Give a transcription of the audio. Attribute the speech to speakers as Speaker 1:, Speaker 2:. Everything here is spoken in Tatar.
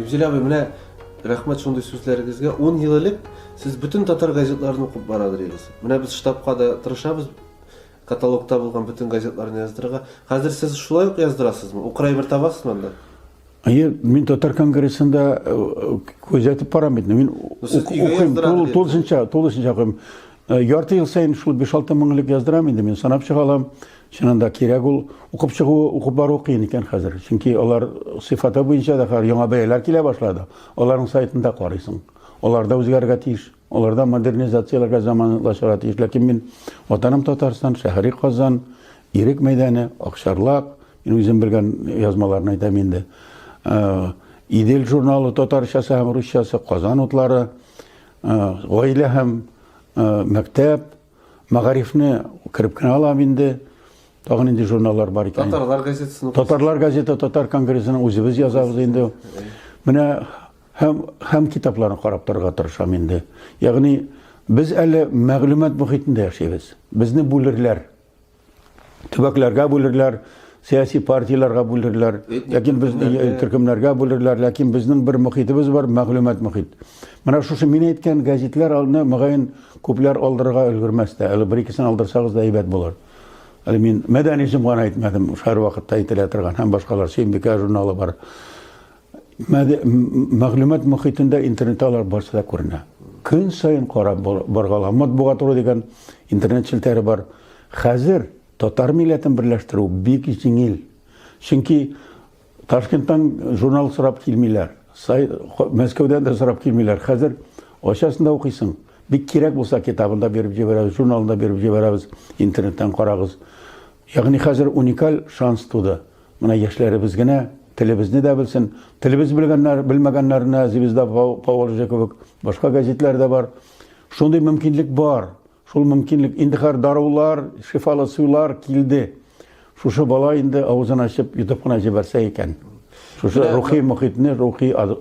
Speaker 1: Римзил абый, менә рәхмәт шундый сүзләрегезгә. 10 ел элек сез бөтен татар газетларын укып барадыр идегез. Менә без штабка да тырышабыз каталогта булган бөтен газетларны яздырырга. Хәзер сез шулай ук яздырасызмы? Укыр әйбер табасызмы анда?
Speaker 2: Әйе, мин татар конгрессында э, э, күзәтеп барам бит. Мин укыйм, тулысынча, тулысынча укыйм. Э, ярты ел саен шул 5-6 меңлек яздырам инде, мин санап чыга алам. Чыннан да кирәк ул. Укып чыгу, укып бару кыен икән хәзер. Чөнки алар сыйфаты буенча да хәзер яңа бәяләр килә башлады. Аларның сайтында карыйсың. Алар да үзгәрергә тиеш. Алар да модернизацияләргә заманлашырга тиеш. Ләкин мин Ватаным Татарстан, Шәһри Казан, Ирек мәйданы, Акчарлак, мин үзем белгән язмаларны әйтәм инде. Э, Идел журналы татарчасы һәм русчасы, Казан утлары, э, Гаилә һәм э, мәктәп, Мәгарифне кереп кенә алам инде. Тагын нинди журналлар бар икән?
Speaker 1: Татарлар газетасын
Speaker 2: Татарлар газета, Татар конгрессының үзебез язабыз инде. Менә һәм һәм китапларны карап торырга тырышам инде. Ягъни без әле мәгълүмат мохитендә яшибез. Безне бүлерләр. Төбәкләргә бүлерләр, сәяси партияләргә бүлерләр, ләкин без төркемнәргә бүлерләр, ләкин безнең бер мохитебез бар, мәгълүмат мохит. Менә шушы мин әйткән газетлар алны мөгаен күпләр алдырырга өлгермәс тә. Әле бер икесен алдырсагыз да әйбәт булыр. Әле мин мәдәни җомганы әйтмәдем, һәрвакытта әйтелә торган һәм башкалар, Сөембикә журналы бар. Мәгълүмат мохитендә интернетта алар барысы да күренә. Көн саен карап баргала. Матбугат.ру дигән интернет челтәре бар. Хәзер татар милләтен берләштерү бик җиңел. Чөнки Ташкенттан журнал сорап килмиләр. Мәскәүдән дә сорап килмиләр. Хәзер ачасың да укыйсың. Бик кирәк булса китабын да биреп җибәрәбез, журналын да биреп җибәрәбез, интернеттан карагыз. Ягъни хәзер уникаль шанс туды. Менә яшьләребез генә телебезне дә белсен. Телебез белгәннәр, белмәгәннәренә Звезда Поволжья кебек башка гәзитләр дә бар. Шундый мөмкинлек бар. Шул мөмкинлек инде хәзер дарулар, шифалы сулар килде. Шушы бала инде авызын ачып йотып кына җибәрсә икән. Шушы рухи мохитне, рухи азык.